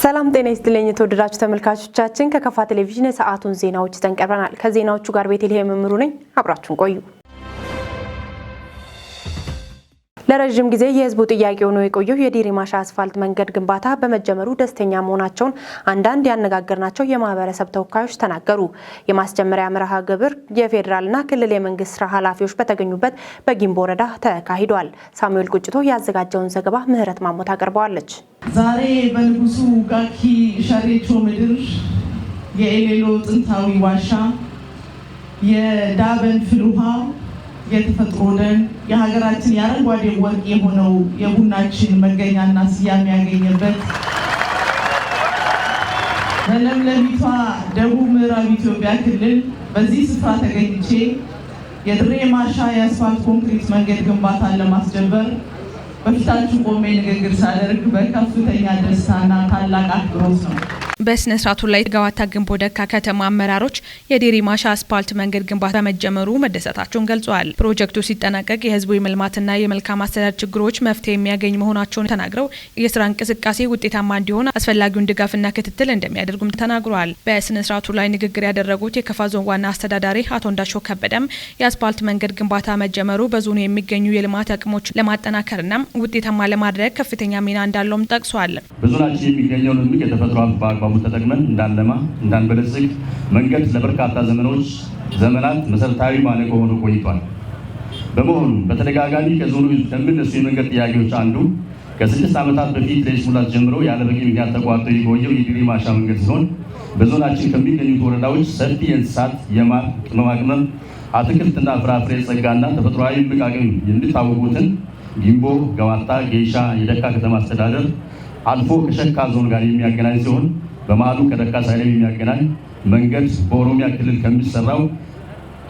ሰላም ጤና ይስጥልኝ የተወደዳችሁ ተመልካቾቻችን፣ ከከፋ ቴሌቪዥን የሰዓቱን ዜናዎች ይዘን ቀርበናል። ከዜናዎቹ ጋር ቤተልሔም መምሩ ነኝ። አብራችሁን ቆዩ። ለረዥም ጊዜ የህዝቡ ጥያቄ ሆኖ የቆየው የዲሪ ማሻ አስፋልት መንገድ ግንባታ በመጀመሩ ደስተኛ መሆናቸውን አንዳንድ ያነጋገርናቸው የማህበረሰብ ተወካዮች ተናገሩ። የማስጀመሪያ መርሃ ግብር የፌዴራልና ክልል የመንግስት ስራ ኃላፊዎች በተገኙበት በጊምቦ ወረዳ ተካሂዷል። ሳሙኤል ቁጭቶ ያዘጋጀውን ዘገባ ምህረት ማሞት አቅርበዋለች። ዛሬ በንጉሱ ጋኪ ሸሬቾ ምድር የኤሌሎ ጥንታዊ ዋሻ፣ የዳበን ፍል ውሃ፣ የተፈጥሮ ደን፣ የሀገራችን የአረንጓዴ ወርቅ የሆነው የቡናችን መገኛና ስያሜ ያገኘበት በለምለሚቷ ደቡብ ምዕራብ ኢትዮጵያ ክልል በዚህ ስፍራ ተገኝቼ የድሬ ማሻ የአስፋልት ኮንክሪት መንገድ ግንባታን ለማስጀመር በፊታችሁ ቆሜ ንግግር ሳደርግ በከፍተኛ ደስታና ታላቅ አክብሮት ነው። በስነ ስርዓቱ ላይ ገዋታ ግንቦ ደካ ከተማ አመራሮች የዴሪ ማሻ አስፓልት መንገድ ግንባታ በመጀመሩ መደሰታቸውን ገልጸዋል። ፕሮጀክቱ ሲጠናቀቅ የህዝቡ የመልማትና የመልካም አስተዳደር ችግሮች መፍትሄ የሚያገኝ መሆናቸውን ተናግረው የስራ እንቅስቃሴ ውጤታማ እንዲሆን አስፈላጊውን ድጋፍና ክትትል እንደሚያደርጉም ተናግረዋል። በስነ ስርዓቱ ላይ ንግግር ያደረጉት የከፋ ዞን ዋና አስተዳዳሪ አቶ እንዳሾ ከበደም የአስፓልት መንገድ ግንባታ መጀመሩ በዞኑ የሚገኙ የልማት አቅሞች ለማጠናከርና ውጤታማ ለማድረግ ከፍተኛ ሚና እንዳለውም ጠቅሷል። በዞናችን የሚገኘውን እምቅ የተፈጥሮ ሀብት በአግባቡ ተጠቅመን እንዳንለማ፣ እንዳንበለጽግ መንገድ ለበርካታ ዘመናት መሰረታዊ ማነቆ ሆኖ ቆይቷል። በመሆኑ በተደጋጋሚ ከዞኑ ከሚነሱ የመንገድ ጥያቄዎች አንዱ ከ6 ዓመታት በፊት ለይስሙላ ጀምሮ ያለ በቂ ምክንያት ተቋርጦ የቆየው የዲሪ ማሻ መንገድ ሲሆን በዞናችን ከሚገኙት ወረዳዎች ሰፊ የእንስሳት፣ የማር፣ ቅመማ ቅመም፣ አትክልትና ፍራፍሬ ጸጋና ተፈጥሯዊ እምቅ አቅም የሚታወቁትን ጊምቦ፣ ገዋታ፣ ጌሻ፣ የደካ ከተማ አስተዳደር አልፎ ከሸካ ዞን ጋር የሚያገናኝ ሲሆን በመሃሉ ከደካ ሳይለም የሚያገናኝ መንገድ በኦሮሚያ ክልል ከሚሰራው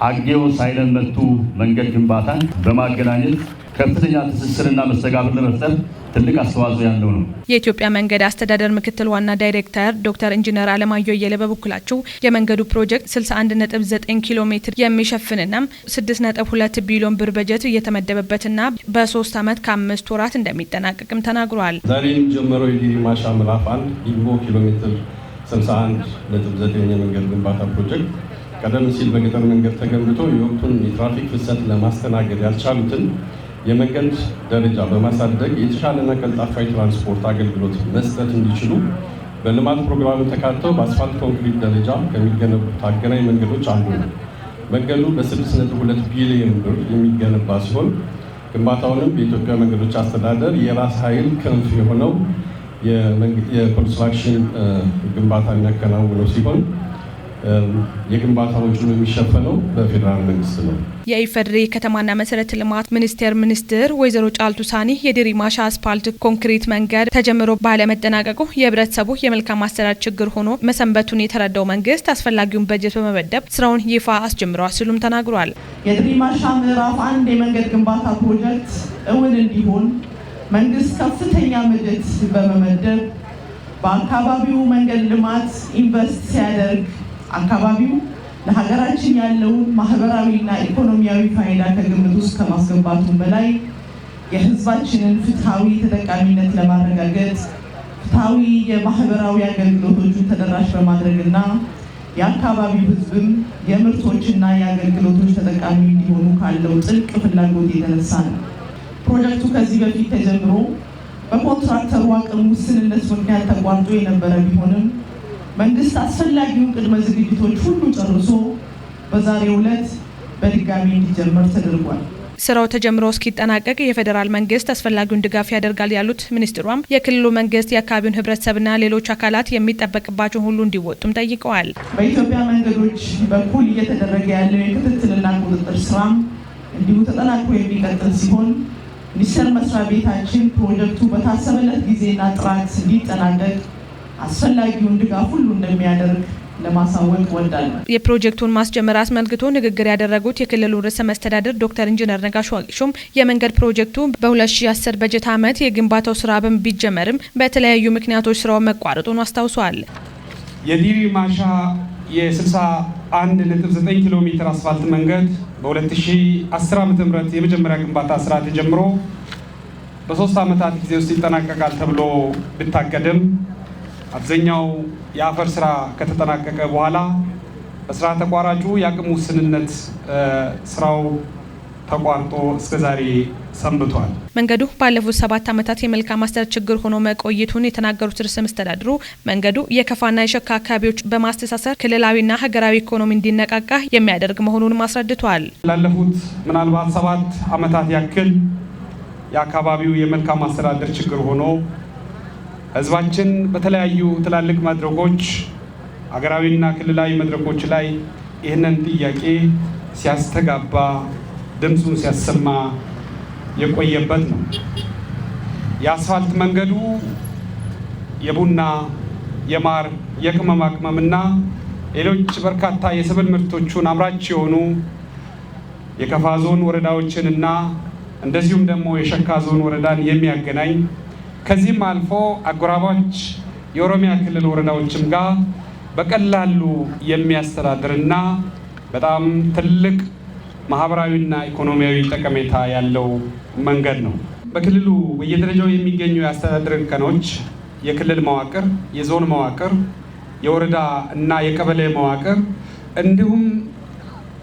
አጌዮ ሳይለም መቱ መንገድ ግንባታን በማገናኘት ከፍተኛ ትስስርና መስተጋብር ለመፍጠር ትልቅ አስተዋጽኦ ያለው ነው። የኢትዮጵያ መንገድ አስተዳደር ምክትል ዋና ዳይሬክተር ዶክተር ኢንጂነር አለማየሁ አየለ በበኩላቸው የመንገዱ ፕሮጀክት 61.9 ኪሎ ሜትር የሚሸፍንና 6.2 ቢሊዮን ብር በጀት እየተመደበበትና በ3 ዓመት ከ5 ወራት እንደሚጠናቀቅም ተናግሯል። ዛሬ የሚጀመረው የዲሪ ማሻ ምዕራፍ 1 ጊምቦ ኪሎ ሜትር 61.9 የመንገድ ግንባታ ፕሮጀክት ቀደም ሲል በገጠር መንገድ ተገንብቶ የወቅቱን የትራፊክ ፍሰት ለማስተናገድ ያልቻሉትን የመንገድ ደረጃ በማሳደግ የተሻለና ቀልጣፋ የትራንስፖርት አገልግሎት መስጠት እንዲችሉ በልማት ፕሮግራሙ ተካተው በአስፋልት ኮንክሪት ደረጃ ከሚገነቡት አገናኝ መንገዶች አንዱ ነው። መንገዱ በ6.2 ቢሊዮን ብር የሚገነባ ሲሆን ግንባታውንም በኢትዮጵያ መንገዶች አስተዳደር የራስ ኃይል ክንፍ የሆነው የኮንስትራክሽን ግንባታ የሚያከናውነው ሲሆን የግንባታ ወጪውን የሚሸፈነው በፌዴራል መንግስት ነው። የኢፌዴሪ ከተማና መሰረተ ልማት ሚኒስቴር ሚኒስትር ወይዘሮ ጫልቱ ሳኒ የዲሪ ማሻ አስፓልት ኮንክሪት መንገድ ተጀምሮ ባለመጠናቀቁ የህብረተሰቡ የመልካም አስተዳደር ችግር ሆኖ መሰንበቱን የተረዳው መንግስት አስፈላጊውን በጀት በመመደብ ስራውን ይፋ አስጀምረዋል ሲሉም ተናግሯል። የዲሪ ማሻ ምዕራፍ 1 የመንገድ ግንባታ ፕሮጀክት እውን እንዲሆን መንግስት ከፍተኛ በጀት በመመደብ በአካባቢው መንገድ ልማት ኢንቨስት ሲያደርግ አካባቢው ለሀገራችን ያለውን ማህበራዊና ኢኮኖሚያዊ ፋይዳ ከግምት ውስጥ ከማስገባቱም በላይ የህዝባችንን ፍትሃዊ ተጠቃሚነት ለማረጋገጥ ፍትሃዊ የማህበራዊ አገልግሎቶችን ተደራሽ በማድረግና የአካባቢው ህዝብም የምርቶችና የአገልግሎቶች ተጠቃሚ እንዲሆኑ ካለው ጥልቅ ፍላጎት የተነሳ ነው። ፕሮጀክቱ ከዚህ በፊት ተጀምሮ በኮንትራክተሩ አቅም ውስንነት ምክንያት ተቋርጦ የነበረ ቢሆንም መንግስት አስፈላጊውን ቅድመ ዝግጅቶች ሁሉ ጨርሶ በዛሬው ዕለት በድጋሚ እንዲጀመር ተደርጓል። ስራው ተጀምሮ እስኪጠናቀቅ የፌዴራል መንግስት አስፈላጊውን ድጋፍ ያደርጋል ያሉት ሚኒስትሯም የክልሉ መንግስት የአካባቢውን ህብረተሰብና ሌሎች አካላት የሚጠበቅባቸውን ሁሉ እንዲወጡም ጠይቀዋል። በኢትዮጵያ መንገዶች በኩል እየተደረገ ያለው የክትትልና ቁጥጥር ስራም እንዲሁ ተጠናክሮ የሚቀጥል ሲሆን ሚኒስቴር መስሪያ ቤታችን ፕሮጀክቱ በታሰበለት ጊዜና ጥራት እንዲጠናቀቅ አስፈላጊውን ድጋፍ ሁሉ እንደሚያደርግ ለማሳወቅ እወዳለሁ። የፕሮጀክቱን ማስጀመር አስመልክቶ ንግግር ያደረጉት የክልሉ ርዕሰ መስተዳድር ዶክተር ኢንጂነር ነጋሽ ዋጌሾም የመንገድ ፕሮጀክቱ በ2010 በጀት ዓመት የግንባታው ስራ ቢጀመርም በተለያዩ ምክንያቶች ስራው መቋረጡን አስታውሷል። የዲሪ ማሻ የ61.9 ኪሎ ሜትር አስፋልት መንገድ በ2010 ዓ.ም የመጀመሪያ ግንባታ ስራ ተጀምሮ በ3 ዓመታት ጊዜ ውስጥ ይጠናቀቃል ተብሎ ቢታቀድም አብዛኛው የአፈር ስራ ከተጠናቀቀ በኋላ በስራ ተቋራጩ የአቅም ውስንነት ስራው ተቋርጦ እስከዛሬ ሰንብቷል። መንገዱ ባለፉት 7 ዓመታት የመልካም አስተዳደር ችግር ሆኖ መቆየቱን የተናገሩት ርዕሰ መስተዳድሩ መንገዱ የከፋና የሸካ አካባቢዎች በማስተሳሰር ክልላዊና ሀገራዊ ኢኮኖሚ እንዲነቃቃ የሚያደርግ መሆኑን አስረድተዋል። ላለፉት ምናልባት 7 ዓመታት ያክል የአካባቢው የመልካም አስተዳደር ችግር ሆኖ ህዝባችን በተለያዩ ትላልቅ መድረኮች ሀገራዊና ክልላዊ መድረኮች ላይ ይህንን ጥያቄ ሲያስተጋባ ድምጹን ሲያሰማ የቆየበት ነው። የአስፋልት መንገዱ የቡና፣ የማር፣ የቅመማ ቅመምና ሌሎች በርካታ የሰብል ምርቶችን አምራች የሆኑ የከፋ ዞን ወረዳዎችንና እንደዚሁም ደግሞ የሸካ ዞን ወረዳን የሚያገናኝ ከዚህም አልፎ አጎራባች የኦሮሚያ ክልል ወረዳዎችም ጋር በቀላሉ የሚያስተዳድርና በጣም ትልቅ ማህበራዊና ኢኮኖሚያዊ ጠቀሜታ ያለው መንገድ ነው። በክልሉ በየደረጃው የሚገኙ የአስተዳደር እርከኖች የክልል መዋቅር፣ የዞን መዋቅር፣ የወረዳ እና የቀበሌ መዋቅር እንዲሁም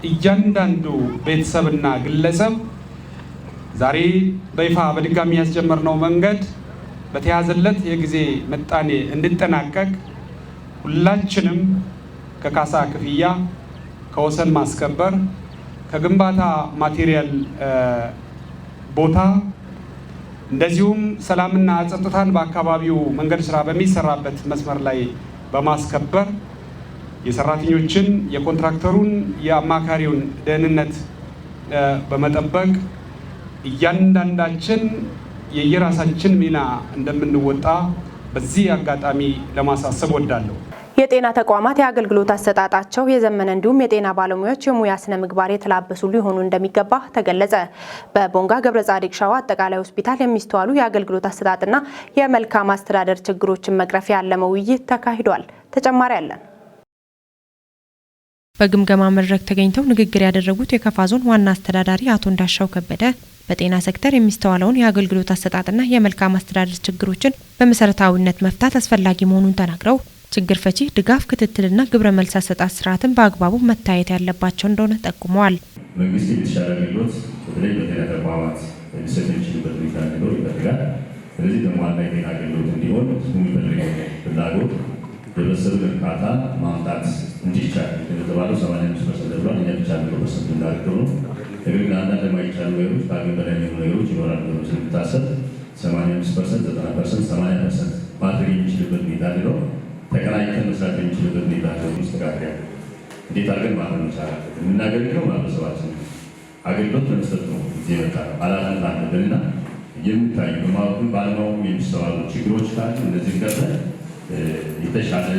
እያንዳንዱ ቤተሰብና ግለሰብ ዛሬ በይፋ በድጋሚ ያስጀመርነው መንገድ በተያዘለት የጊዜ ምጣኔ እንዲጠናቀቅ ሁላችንም ከካሳ ክፍያ፣ ከወሰን ማስከበር፣ ከግንባታ material ቦታ እንደዚሁም ሰላምና ጸጥታን በአካባቢው መንገድ ስራ በሚሰራበት መስመር ላይ በማስከበር የሰራተኞችን፣ የኮንትራክተሩን፣ የአማካሪውን ደህንነት በመጠበቅ እያንዳንዳችን የየራሳችን ሚና እንደምንወጣ በዚህ አጋጣሚ ለማሳሰብ እወዳለሁ። የጤና ተቋማት የአገልግሎት አሰጣጣቸው የዘመነ እንዲሁም የጤና ባለሙያዎች የሙያ ስነ ምግባር የተላበሱ ሊሆኑ እንደሚገባ ተገለጸ። በቦንጋ ገብረ ጻዲቅ ሻዋ አጠቃላይ ሆስፒታል የሚስተዋሉ የአገልግሎት አሰጣጥና የመልካም አስተዳደር ችግሮችን መቅረፍ ያለመ ውይይት ተካሂዷል። ተጨማሪ አለን። በግምገማ መድረክ ተገኝተው ንግግር ያደረጉት የከፋ ዞን ዋና አስተዳዳሪ አቶ እንዳሻው ከበደ በጤና ሴክተር የሚስተዋለውን የአገልግሎት አሰጣጥና የመልካም አስተዳደር ችግሮችን በመሰረታዊነት መፍታት አስፈላጊ መሆኑን ተናግረው ችግር ፈቺ ድጋፍ፣ ክትትልና ግብረ መልስ አሰጣጥ ስርዓትን በአግባቡ መታየት ያለባቸው እንደሆነ ጠቁመዋል። መንግስት የተሻለ አገልግሎት በተለይ በጤና ተቋማት ሊሰጥ የሚችልበት ሁኔታ እንዲኖር ይፈልጋል። ስለዚህ ተሟላ የጤና አገልግሎት እንዲሆን ህዝቡ የሚፈልገው ፍላጎት የህብረተሰቡን እርካታ ማምጣት እንዲቻል እንደተባለው 85% ተብሏል። እኛ ብቻ 100% እንዳደርገው ነው። ነገር ግን አንዳንድ የማይቻሉ ነገሮች ከአቅም በላይ የሚሆኑ ነገሮች ይኖራሉ ተብሎ ስለሚታሰብ 85%፣ 90%፣ 80% ማድረግ የሚችልበት ሁኔታ እንዲኖር ተቀናጅተን መስራት የሚችልበት ሁኔታ እንዲኖር መስተካከል ያለ እንዴት አድርገን ማድረግ መቻል አለብን። የምናገለግለው ማህበረሰባችን አገልግሎት ለመስጠት ነው እዚህ የመጣ ነው። ኃላፊነት አለብን እና የሚታዩ በማወቅም ባለማወቅም የሚስተዋሉ ችግሮች ካሉ እነዚህን ቀርተን የተሻለ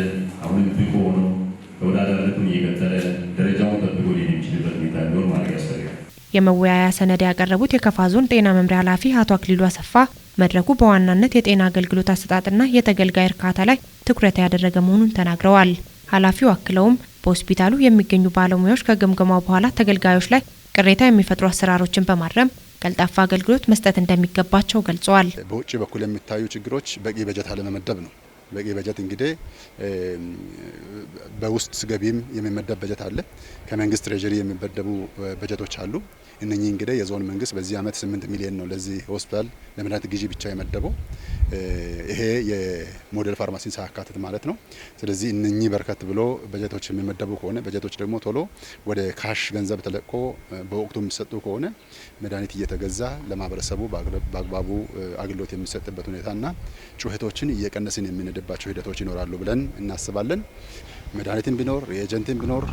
አሁንም ብቁ ሆኖ ተወዳዳሪነቱን እየቀጠለ ደረጃውን ጠብቆ ሊሄድ የሚችልበት ሁኔታ እንዲኖር ማድረግ ያስፈልጋል። የመወያያ ሰነድ ያቀረቡት የከፋ ዞን ጤና መምሪያ ኃላፊ አቶ አክሊሉ አሰፋ መድረኩ በዋናነት የጤና አገልግሎት አሰጣጥና የተገልጋይ እርካታ ላይ ትኩረት ያደረገ መሆኑን ተናግረዋል። ኃላፊው አክለውም በሆስፒታሉ የሚገኙ ባለሙያዎች ከግምገማው በኋላ ተገልጋዮች ላይ ቅሬታ የሚፈጥሩ አሰራሮችን በማረም ቀልጣፋ አገልግሎት መስጠት እንደሚገባቸው ገልጸዋል። በውጭ በኩል የሚታዩ ችግሮች በቂ በጀት አለመመደብ ነው። በቂ በጀት እንግዲህ በውስጥ ገቢም የሚመደብ በጀት አለ፣ ከመንግስት treasury የሚመደቡ በጀቶች አሉ። እነኚህ እንግዲህ የዞን መንግስት በዚህ አመት 8 ሚሊዮን ነው ለዚህ ሆስፒታል ለመድኃኒት ግዢ ብቻ የመደበው። ይሄ የሞዴል ፋርማሲን ሳያካትት ማለት ነው። ስለዚህ እነኚህ በርከት ብሎ በጀቶች የሚመደቡ ከሆነ በጀቶች ደግሞ ቶሎ ወደ cash ገንዘብ ተለቆ በወቅቱ የሚሰጡ ከሆነ መድኃኒት እየተገዛ ለማህበረሰቡ በአግባቡ አገልግሎት የሚሰጥበት ሁኔታና ጩኸቶችን እየቀነስን የምንሄድባቸው ሂደቶች ይኖራሉ ብለን እናስባለን። መድኃኒትም ቢኖር reagent ም ቢኖር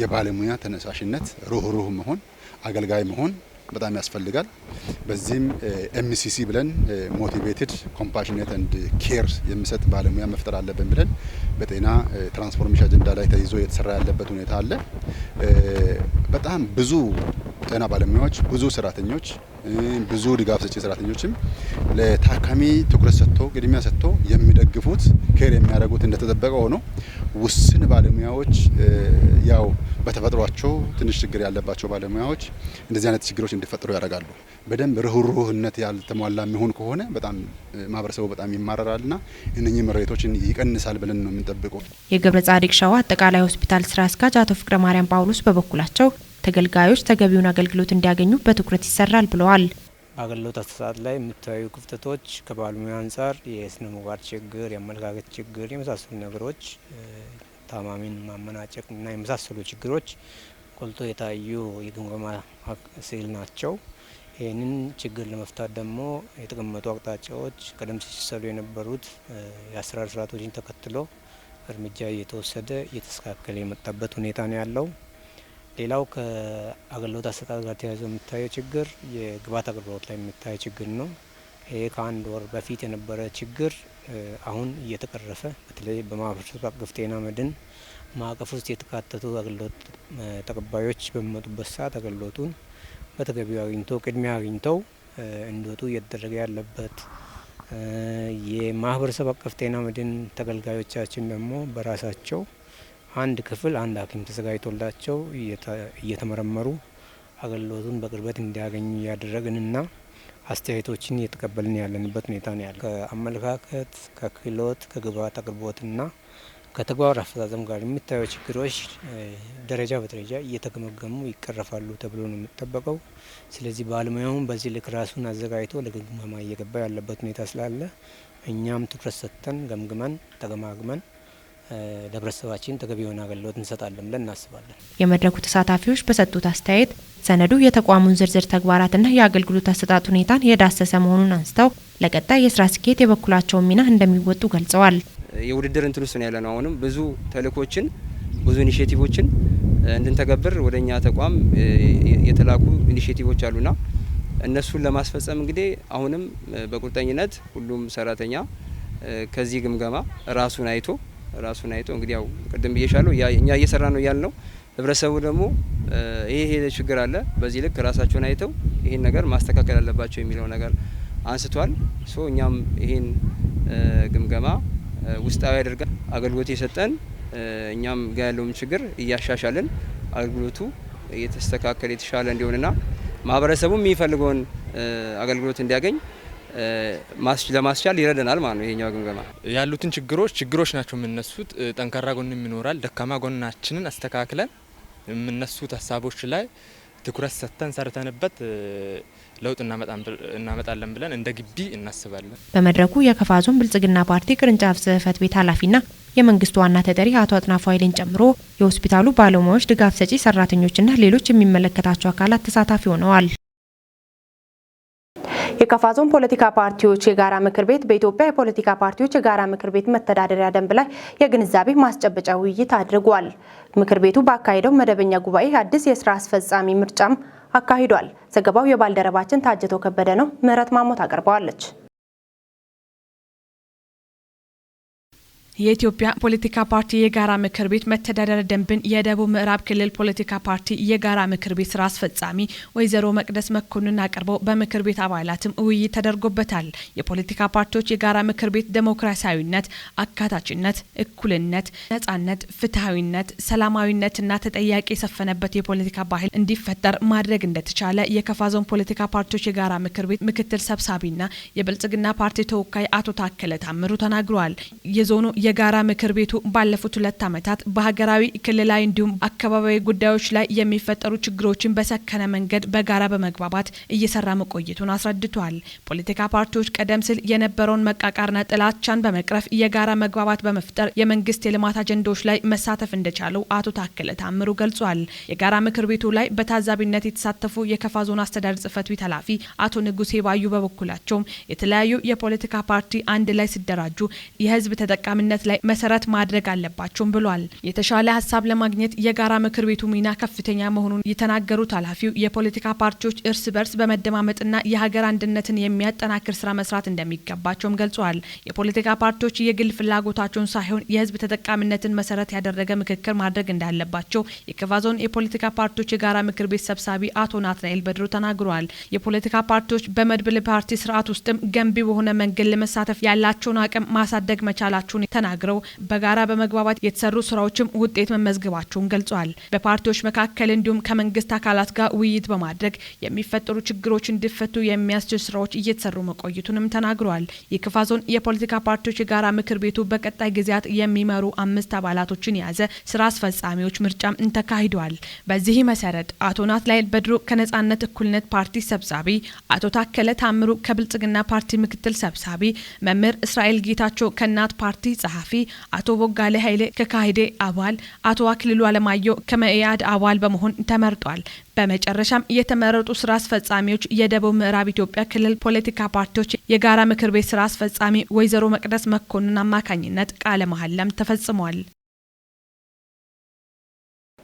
የባለሙያ ተነሳሽነት፣ ሩህሩህ መሆን፣ አገልጋይ መሆን በጣም ያስፈልጋል። በዚህም MCC ብለን motivated compassionate and care የሚሰጥ ባለሙያ መፍጠር አለብን ብለን በጤና transformation አጀንዳ ላይ ተይዞ የተሰራ ያለበት ሁኔታ አለ። በጣም ብዙ ጤና ባለሙያዎች፣ ብዙ ሰራተኞች፣ ብዙ ድጋፍ ሰጪ ሰራተኞችም ለታካሚ ትኩረት ሰጥቶ ቅድሚያ ሰጥቶ የሚደግፉት care የሚያደርጉት እንደተጠበቀ ሆኖ ውስን ባለሙያዎች ያው በተፈጥሯቸው ትንሽ ችግር ያለባቸው ባለሙያዎች እንደዚህ አይነት ችግሮች እንዲፈጠሩ ያደርጋሉ። በደንብ ርህሩህነት ያልተሟላ የሚሆን ከሆነ በጣም ማህበረሰቡ በጣም ይማረራልና እነኚህ ምሬቶችን ይቀንሳል ብለን ነው የምንጠብቀው። የገብረ ጻዲቅ ሸዋ አጠቃላይ ሆስፒታል ስራ አስኪያጅ አቶ ፍቅረ ማርያም ጳውሎስ በበኩላቸው ተገልጋዮች ተገቢውን አገልግሎት እንዲያገኙ በትኩረት ይሰራል ብለዋል። በአገልግሎት አሰጣጥ ላይ የሚታዩ ክፍተቶች ከባለሙያ አንጻር የስነ ምግባር ችግር፣ የአመለካከት ችግር የመሳሰሉ ነገሮች፣ ታማሚን ማመናጨቅ እና የመሳሰሉ ችግሮች ጎልቶ የታዩ የግምገማ ስዕል ናቸው። ይህንን ችግር ለመፍታት ደግሞ የተቀመጡ አቅጣጫዎች ቀደም ሲል ሲሰሩ የነበሩት የአሰራር ስርዓቶችን ተከትሎ እርምጃ እየተወሰደ እየተስተካከለ የመጣበት ሁኔታ ነው ያለው። ሌላው ከአገልግሎት አሰጣጥ ጋር ተያይዞ የሚታየው ችግር የግብዓት አቅርቦት ላይ የሚታየው ችግር ነው። ይሄ ከአንድ ወር በፊት የነበረ ችግር አሁን እየተቀረፈ በተለይ በማህበረሰብ አቀፍ ጤና መድን ማዕቀፍ ውስጥ የተካተቱ አገልግሎት ተቀባዮች በሚመጡበት ሰዓት አገልግሎቱን በተገቢው አግኝተው ቅድሚያ አግኝተው እንዲወጡ እየተደረገ ያለበት፣ የማህበረሰብ አቀፍ ጤና መድን ተገልጋዮቻችን ደግሞ በራሳቸው አንድ ክፍል አንድ ሐኪም ተዘጋጅቶላቸው እየተመረመሩ አገልግሎቱን በቅርበት እንዲያገኙ እያደረግንና አስተያየቶችን እየተቀበልን ያለንበት ሁኔታ ነው ያለው። ከአመለካከት፣ ከክህሎት፣ ከግብዓት አቅርቦትና ከተግባር አፈጻጸም ጋር የሚታዩ ችግሮች ደረጃ በደረጃ እየተገመገሙ ይቀረፋሉ ተብሎ ነው የሚጠበቀው። ስለዚህ ባለሙያውን በዚህ ልክ ራሱን አዘጋጅቶ ለግምገማ እየገባ ያለበት ሁኔታ ስላለ እኛም ትኩረት ሰጥተን ገምግመን ተገማግመን ለህብረተሰባችን ተገቢ የሆነ አገልግሎት እንሰጣለን ብለን እናስባለን። የመድረኩ ተሳታፊዎች በሰጡት አስተያየት ሰነዱ የተቋሙን ዝርዝር ተግባራትና የአገልግሎት አሰጣጥ ሁኔታን የዳሰሰ መሆኑን አንስተው ለቀጣይ የስራ ስኬት የበኩላቸውን ሚና እንደሚወጡ ገልጸዋል። የውድድር እንትን ውስጥ ነው ያለነው። አሁንም ብዙ ተልእኮችን ብዙ initiative ኦችን እንድንተገብር ወደኛ ተቋም የተላኩ initiative ኦች አሉና እነሱን ለማስፈጸም እንግዲህ አሁንም በቁርጠኝነት ሁሉም ሰራተኛ ከዚህ ግምገማ ራሱን አይቶ እንግዲህ ያው ቅድም ብዬሻለሁ እኛ እየሰራ ነው ያልነው፣ ህብረተሰቡ ደግሞ ይሄ ችግር አለ በዚህ ልክ ራሳቸውን አይተው ይሄን ነገር ማስተካከል አለባቸው የሚለው ነገር አንስቷል። so እኛም ይሄን ግምገማ ውስጣዊ አድርገን አገልግሎት የሰጠን እኛም ጋር ያለውን ችግር እያሻሻልን አገልግሎቱ እየተስተካከለ የተሻለ እንዲሆንና ማህበረሰቡ የሚፈልገውን አገልግሎት እንዲያገኝ ለማስቻል ይረዳናል ማለት ነው። ይሄኛው ግምገማ ያሉትን ችግሮች ናቸው የምነሱት። ጠንካራ ጎንም ይኖራል፣ ደካማ ጎናችንን አስተካክለን የምነሱት ሀሳቦች ላይ ትኩረት ሰጥተን ሰርተንበት ለውጥ እናመጣለን ብለን እንደ ግቢ እናስባለን። በመድረኩ የከፋ ዞን ብልጽግና ፓርቲ ቅርንጫፍ ጽህፈት ቤት ኃላፊና የመንግስት ዋና ተጠሪ አቶ አጥናፉ ኃይሌን ጨምሮ የሆስፒታሉ ባለሙያዎች፣ ድጋፍ ሰጪ ሰራተኞችና ሌሎች የሚመለከታቸው አካላት ተሳታፊ ሆነዋል። የከፋ ዞን ፖለቲካ ፓርቲዎች የጋራ ምክር ቤት በኢትዮጵያ የፖለቲካ ፓርቲዎች የጋራ ምክር ቤት መተዳደሪያ ደንብ ላይ የግንዛቤ ማስጨበጫ ውይይት አድርጓል። ምክር ቤቱ ባካሄደው መደበኛ ጉባኤ አዲስ የስራ አስፈጻሚ ምርጫም አካሂዷል። ዘገባው የባልደረባችን ታጀቶ ከበደ ነው። ምህረት ማሞት አቅርበዋለች። የኢትዮጵያ ፖለቲካ ፓርቲ የጋራ ምክር ቤት መተዳደሪያ ደንብን የደቡብ ምዕራብ ክልል ፖለቲካ ፓርቲ የጋራ ምክር ቤት ስራ አስፈጻሚ ወይዘሮ መቅደስ መኮንን አቅርበው በምክር ቤት አባላትም ውይይት ተደርጎበታል። የፖለቲካ ፓርቲዎች የጋራ ምክር ቤት ዴሞክራሲያዊነት፣ አካታችነት፣ እኩልነት፣ ነጻነት፣ ፍትሃዊነት፣ ሰላማዊነትና ተጠያቂ የሰፈነበት የፖለቲካ ባህል እንዲፈጠር ማድረግ እንደተቻለ የከፋ ዞን ፖለቲካ ፓርቲዎች የጋራ ምክር ቤት ምክትል ሰብሳቢና የብልጽግና ፓርቲ ተወካይ አቶ ታከለ ታምሩ ተናግረዋል። የዞኑ የጋራ ምክር ቤቱ ባለፉት 2 ዓመታት በሀገራዊ፣ ክልላዊ እንዲሁም አካባቢያዊ ጉዳዮች ላይ የሚፈጠሩ ችግሮችን በሰከነ መንገድ በጋራ በመግባባት እየሰራ መቆየቱን አስረድቷል። ፖለቲካ ፓርቲዎች ቀደም ሲል የነበረውን መቃቃርና ጥላቻን በመቅረፍ የጋራ መግባባት በመፍጠር የመንግስት የልማት አጀንዳዎች ላይ መሳተፍ እንደቻሉ አቶ ታከለ ታምሩ ገልጿል። የጋራ ምክር ቤቱ ላይ በታዛቢነት የተሳተፉ የከፋ ዞን አስተዳደር ጽሕፈት ቤት ኃላፊ አቶ ንጉሴ ባዩ በበኩላቸው የተለያዩ የፖለቲካ ፓርቲ አንድ ላይ ሲደራጁ የህዝብ ተጠቃሚነት ላይ መሰረት ማድረግ አለባቸውም ብሏል። የተሻለ ሀሳብ ለማግኘት የጋራ ምክር ቤቱ ሚና ከፍተኛ መሆኑን የተናገሩት ኃላፊው የፖለቲካ ፓርቲዎች እርስ በርስ በመደማመጥና የሀገር አንድነትን የሚያጠናክር ስራ መስራት እንደሚገባቸውም ገልጸዋል። የፖለቲካ ፓርቲዎች የግል ፍላጎታቸውን ሳይሆን የህዝብ ተጠቃሚነትን መሰረት ያደረገ ምክክር ማድረግ እንዳለባቸው የከፋ ዞን የፖለቲካ ፓርቲዎች የጋራ ምክር ቤት ሰብሳቢ አቶ ናትናኤል በድሮ ተናግረዋል። የፖለቲካ ፓርቲዎች በመድብል ፓርቲ ስርዓት ውስጥም ገንቢ በሆነ መንገድ ለመሳተፍ ያላቸውን አቅም ማሳደግ መቻላቸውን ተናግረው በጋራ በመግባባት የተሰሩ ስራዎችም ውጤት መመዝገባቸውን ገልጿል። በፓርቲዎች መካከል እንዲሁም ከመንግስት አካላት ጋር ውይይት በማድረግ የሚፈጠሩ ችግሮች እንዲፈቱ የሚያስችል ስራዎች እየተሰሩ መቆየቱንም ተናግረዋል። የከፋ ዞን የፖለቲካ ፓርቲዎች የጋራ ምክር ቤቱ በቀጣይ ጊዜያት የሚመሩ 5 አባላቶችን የያዘ ስራ አስፈጻሚዎች ምርጫም ተካሂዷል። በዚህ መሰረት አቶ ናትናኤል በድሩ ከነጻነት እኩልነት ፓርቲ ሰብሳቢ፣ አቶ ታከለ ታምሩ ከብልጽግና ፓርቲ ምክትል ሰብሳቢ፣ መምህር እስራኤል ጌታቸው ከእናት ፓርቲ ጸሐፊ፣ አቶ ቦጋለ ኃይሌ ከካሂዴ አባል፣ አቶ አክሊሉ አለማየሁ ከመኢአድ አባል በመሆን ተመርጧል። በመጨረሻም የተመረጡ ስራ አስፈጻሚዎች የደቡብ ምዕራብ ኢትዮጵያ ክልል ፖለቲካ ፓርቲዎች የጋራ ምክር ቤት ስራ አስፈጻሚ ወይዘሮ መቅደስ መኮንን አማካኝነት ቃለ መሐላም ተፈጽሟል።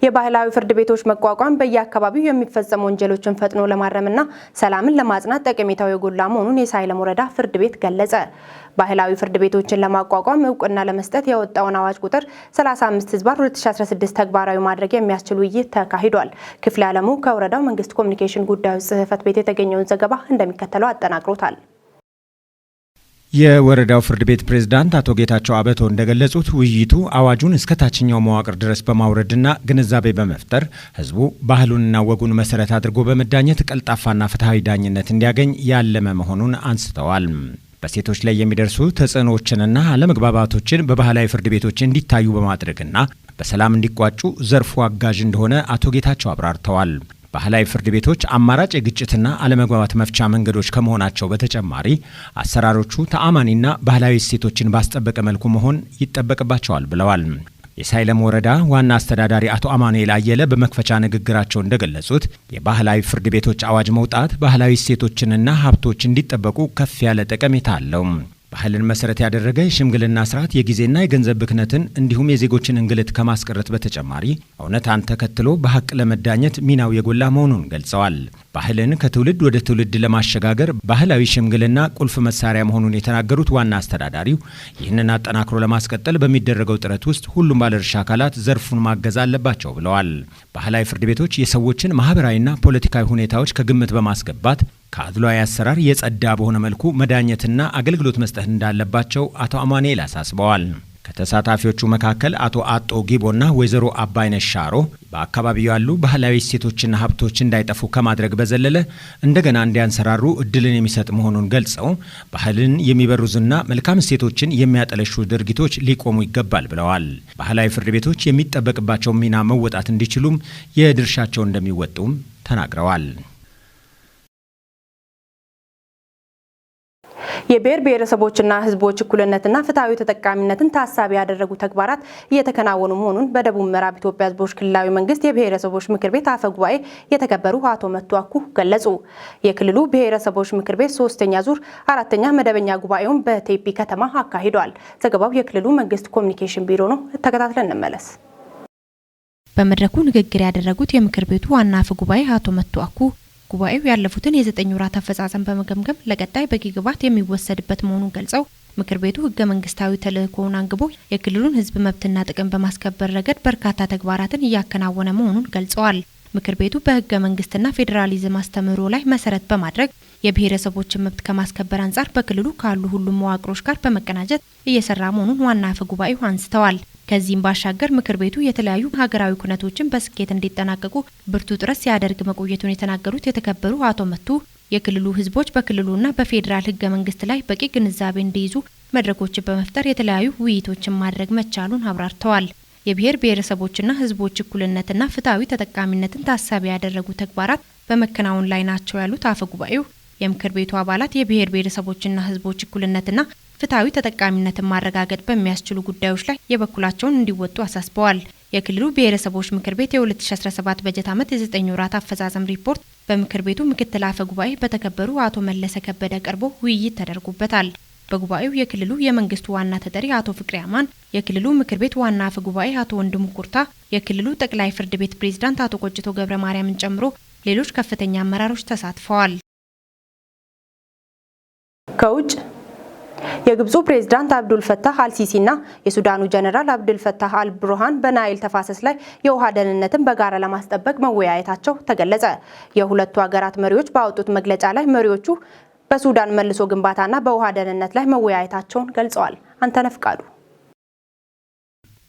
የባህላዊ ፍርድ ቤቶች መቋቋም በየአካባቢው የሚፈጸሙ ወንጀሎችን ፈጥኖ ለማረምና ሰላምን ለማጽናት ጠቀሜታው የጎላ መሆኑን የሳይለም ወረዳ ፍርድ ቤት ገለጸ። ባህላዊ ፍርድ ቤቶችን ለማቋቋም እውቅና ለመስጠት የወጣውን አዋጅ ቁጥር 35/2016 ተግባራዊ ማድረግ የሚያስችል ውይይት ተካሂዷል። ክፍለ ዓለሙ ከወረዳው መንግስት ኮሚኒኬሽን ጉዳዮች ጽሕፈት ቤት የተገኘውን ዘገባ እንደሚከተለው አጠናቅሮታል። የወረዳው ፍርድ ቤት ፕሬዝዳንት አቶ ጌታቸው አበቶ እንደገለጹት ውይይቱ አዋጁን እስከ ታችኛው መዋቅር ድረስ በማውረድና ግንዛቤ በመፍጠር ሕዝቡ ባህሉንና ወጉን መሰረት አድርጎ በመዳኘት ቀልጣፋና ፍትሐዊ ዳኝነት እንዲያገኝ ያለመ መሆኑን አንስተዋል። በሴቶች ላይ የሚደርሱ ተጽዕኖዎችንና አለመግባባቶችን በባህላዊ ፍርድ ቤቶች እንዲታዩ በማድረግና በሰላም እንዲቋጩ ዘርፉ አጋዥ እንደሆነ አቶ ጌታቸው አብራርተዋል። ባህላዊ ፍርድ ቤቶች አማራጭ የግጭትና አለመግባባት መፍቻ መንገዶች ከመሆናቸው በተጨማሪ አሰራሮቹ ተአማኒና ባህላዊ እሴቶችን ባስጠበቀ መልኩ መሆን ይጠበቅባቸዋል ብለዋል። የሳይለም ወረዳ ዋና አስተዳዳሪ አቶ አማኑኤል አየለ በመክፈቻ ንግግራቸው እንደገለጹት የባህላዊ ፍርድ ቤቶች አዋጅ መውጣት ባህላዊ እሴቶችንና ሀብቶች እንዲጠበቁ ከፍ ያለ ጠቀሜታ አለው። ባህልን መሰረት ያደረገ የሽምግልና ስርዓት የጊዜና የገንዘብ ብክነትን እንዲሁም የዜጎችን እንግልት ከማስቀረት በተጨማሪ እውነታን ተከትሎ በሀቅ ለመዳኘት ሚናው የጎላ መሆኑን ገልጸዋል። ባህልን ከትውልድ ወደ ትውልድ ለማሸጋገር ባህላዊ ሽምግልና ቁልፍ መሳሪያ መሆኑን የተናገሩት ዋና አስተዳዳሪው ይህንን አጠናክሮ ለማስቀጠል በሚደረገው ጥረት ውስጥ ሁሉም ባለድርሻ አካላት ዘርፉን ማገዝ አለባቸው ብለዋል። ባህላዊ ፍርድ ቤቶች የሰዎችን ማህበራዊና ፖለቲካዊ ሁኔታዎች ከግምት በማስገባት ከአድሏዊ አሰራር የጸዳ በሆነ መልኩ መዳኘትና አገልግሎት መስጠት እንዳለባቸው አቶ አማኑኤል አሳስበዋል። ከተሳታፊዎቹ መካከል አቶ አጦ ጊቦና ወይዘሮ አባይነሽ ሻሮ በአካባቢው ያሉ ባህላዊ እሴቶችና ሀብቶች እንዳይጠፉ ከማድረግ በዘለለ እንደገና እንዲያንሰራሩ እድልን የሚሰጥ መሆኑን ገልጸው ባህልን የሚበርዙና መልካም እሴቶችን የሚያጠለሹ ድርጊቶች ሊቆሙ ይገባል ብለዋል። ባህላዊ ፍርድ ቤቶች የሚጠበቅባቸው ሚና መወጣት እንዲችሉም የድርሻቸውን እንደሚወጡም ተናግረዋል። የብሔር ብሔረሰቦችና ሕዝቦች እኩልነትና ፍትሐዊ ተጠቃሚነትን ታሳቢ ያደረጉ ተግባራት እየተከናወኑ መሆኑን በደቡብ ምዕራብ ኢትዮጵያ ሕዝቦች ክልላዊ መንግስት የብሔረሰቦች ምክር ቤት አፈ ጉባኤ የተከበሩ አቶ መቱ አኩ ገለጹ። የክልሉ ብሔረሰቦች ምክር ቤት 3ኛ ዙር 4ኛ መደበኛ ጉባኤውን በቴፒ ከተማ አካሂዷል። ዘገባው የክልሉ መንግስት ኮሚኒኬሽን ቢሮ ነው። ተከታትለን እንመለስ። በመድረኩ ንግግር ያደረጉት የምክር ቤቱ ዋና አፈ ጉባኤ አቶ መቱ አኩ ጉባኤው ያለፉትን የ9 ወራት አፈጻጸም በመገምገም ለቀጣይ በቂ ግብዓት የሚወሰድበት መሆኑን ገልጸው ምክር ቤቱ ህገ መንግስታዊ ተልእኮውን አንግቦ የክልሉን ህዝብ መብትና ጥቅም በማስከበር ረገድ በርካታ ተግባራትን እያከናወነ መሆኑን ገልጸዋል። ምክር ቤቱ በህገ መንግስትና ፌዴራሊዝም አስተምህሮ ላይ መሰረት በማድረግ የብሔረሰቦችን መብት ከማስከበር አንጻር በክልሉ ካሉ ሁሉም መዋቅሮች ጋር በመቀናጀት እየሰራ መሆኑን ዋና አፈ ጉባኤው አንስተዋል። ከዚህም ባሻገር ምክር ቤቱ የተለያዩ ሀገራዊ ኩነቶችን በስኬት እንዲጠናቀቁ ብርቱ ጥረት ሲያደርግ መቆየቱን የተናገሩት የተከበሩ አቶ መቱ የክልሉ ህዝቦች በክልሉና በፌዴራል ህገ መንግስት ላይ በቂ ግንዛቤ እንዲይዙ መድረኮችን በመፍጠር የተለያዩ ውይይቶችን ማድረግ መቻሉን አብራርተዋል። የብሔር ብሔረሰቦችና ህዝቦች እኩልነትና ፍትሐዊ ተጠቃሚነትን ታሳቢ ያደረጉ ተግባራት በመከናወን ላይ ናቸው ያሉት አፈ ጉባኤው የምክር ቤቱ አባላት የብሔር ብሔረሰቦችና ህዝቦች እኩልነትና ፍትሐዊ ተጠቃሚነትን ማረጋገጥ በሚያስችሉ ጉዳዮች ላይ የበኩላቸውን እንዲወጡ አሳስበዋል። የክልሉ ብሔረሰቦች ምክር ቤት የ2017 በጀት ዓመት የ9 ወራት አፈጻጸም ሪፖርት በምክር ቤቱ ምክትል አፈ ጉባኤ በተከበሩ አቶ መለሰ ከበደ ቀርቦ ውይይት ተደርጎበታል። በጉባኤው የክልሉ የመንግስቱ ዋና ተጠሪ አቶ ፍቅሬ አማን፣ የክልሉ ምክር ቤት ዋና አፈ ጉባኤ አቶ ወንድሙ ኩርታ፣ የክልሉ ጠቅላይ ፍርድ ቤት ፕሬዝዳንት አቶ ቆጭቶ ገብረ ማርያምን ጨምሮ ሌሎች ከፍተኛ አመራሮች ተሳትፈዋል። ከውጭ የግብፁ ፕሬዝዳንት አብዱል ፈታህ አልሲሲና የሱዳኑ ጀነራል አብዱል ፈታህ አልቡርሃን በናይል ተፋሰስ ላይ የውሃ ደህንነትን በጋራ ለማስጠበቅ መወያየታቸው ተገለጸ። የሁለቱ ሀገራት መሪዎች ባወጡት መግለጫ ላይ መሪዎቹ በሱዳን መልሶ ግንባታና በውሃ ደህንነት ላይ መወያየታቸውን ገልጸዋል። አንተነህ ፍቃዱ።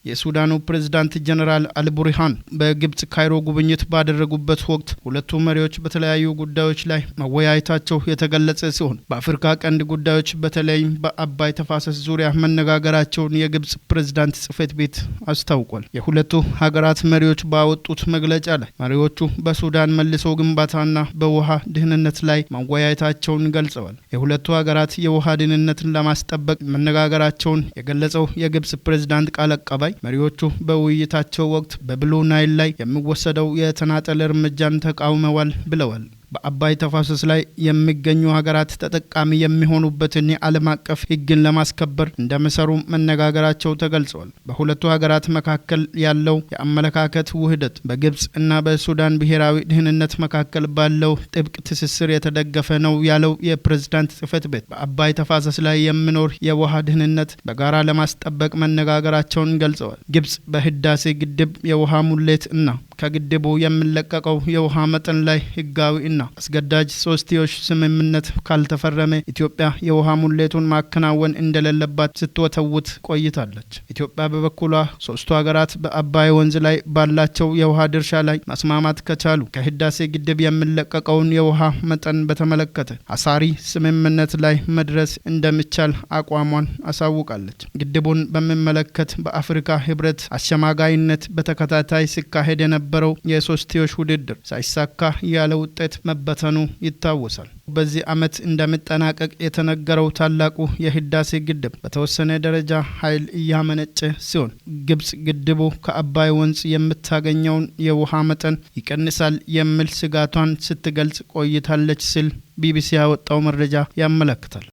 የሱዳኑ ፕሬዝዳንት ጀነራል አልቡርሃን በግብጽ ካይሮ ጉብኝት ባደረጉበት ወቅት ሁለቱ መሪዎች በተለያዩ ጉዳዮች ላይ መወያየታቸው የተገለጸ ሲሆን፣ በአፍሪካ ቀንድ ጉዳዮች በተለይም በአባይ ተፋሰስ ዙሪያ መነጋገራቸውን የግብጽ ፕሬዝዳንት ጽሕፈት ቤት አስታውቋል። የሁለቱ ሀገራት መሪዎች ባወጡት መግለጫ ላይ መሪዎቹ በሱዳን መልሶ ግንባታና በውሃ ደህንነት ላይ መወያየታቸውን ገልጸዋል። የሁለቱ ሀገራት የውሃ ደህንነትን ለማስጠበቅ መነጋገራቸውን የገለጸው የግብጽ ፕሬዝዳንት ቃል አቀባይ፣ መሪዎቹ በውይይታቸው ወቅት በብሉ ናይል ላይ የሚወሰደው የተናጠል እርምጃን ተቃውመዋል ብለዋል። በአባይ ተፋሰስ ላይ የሚገኙ ሀገራት ተጠቃሚ የሚሆኑበትን የዓለም አቀፍ ሕግን ለማስከበር እንደሚሰሩ መነጋገራቸው ተገልጸዋል። በሁለቱ ሀገራት መካከል ያለው የአመለካከት ውህደት በግብጽ እና በሱዳን ብሔራዊ ደህንነት መካከል ባለው ጥብቅ ትስስር የተደገፈ ነው ያለው የፕሬዝዳንት ጽሕፈት ቤት፣ በአባይ ተፋሰስ ላይ የሚኖር የውሃ ደህንነት በጋራ ለማስጠበቅ መነጋገራቸውን ገልጸዋል። ግብጽ በህዳሴ ግድብ የውሃ ሙሌት እና ከግድቡ የሚለቀቀው የውሃ መጠን ላይ ህጋዊ እና አስገዳጅ ሶስትዮሽ ስምምነት ካልተፈረመ ኢትዮጵያ የውሃ ሙሌቱን ማከናወን እንደሌለባት ስትወተውት ቆይታለች። ኢትዮጵያ በበኩሏ ሶስቱ ሀገራት በአባይ ወንዝ ላይ ባላቸው የውሃ ድርሻ ላይ መስማማት ከቻሉ ከህዳሴ ግድብ የሚለቀቀውን የውሃ መጠን በተመለከተ አሳሪ ስምምነት ላይ መድረስ እንደሚቻል አቋሟን አሳውቃለች። ግድቡን በሚመለከት በአፍሪካ ህብረት አሸማጋይነት በተከታታይ ሲካሄድ የነበረው የሶስትዮሽ ውድድር ሳይሳካ ያለ ውጤት መበተኑ ይታወሳል። በዚህ ዓመት እንደሚጠናቀቅ የተነገረው ታላቁ የህዳሴ ግድብ በተወሰነ ደረጃ ኃይል እያመነጨ ሲሆን፣ ግብጽ ግድቡ ከአባይ ወንዝ የምታገኘውን የውሃ መጠን ይቀንሳል የሚል ስጋቷን ስትገልጽ ቆይታለች ሲል ቢቢሲ ያወጣው መረጃ ያመለክታል።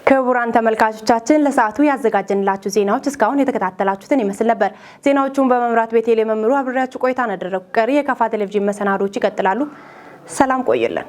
ክቡራን ተመልካቾቻችን፣ ለሰዓቱ ያዘጋጀንላችሁ ዜናዎች እስካሁን የተከታተላችሁትን ይመስል ነበር። ዜናዎቹን በመምራት ቤቴል መምሩ አብሬያችሁ ቆይታ አደረጉ። ቀሪ የካፋ ቴሌቪዥን መሰናዶዎች ይቀጥላሉ። ሰላም ቆዩልን።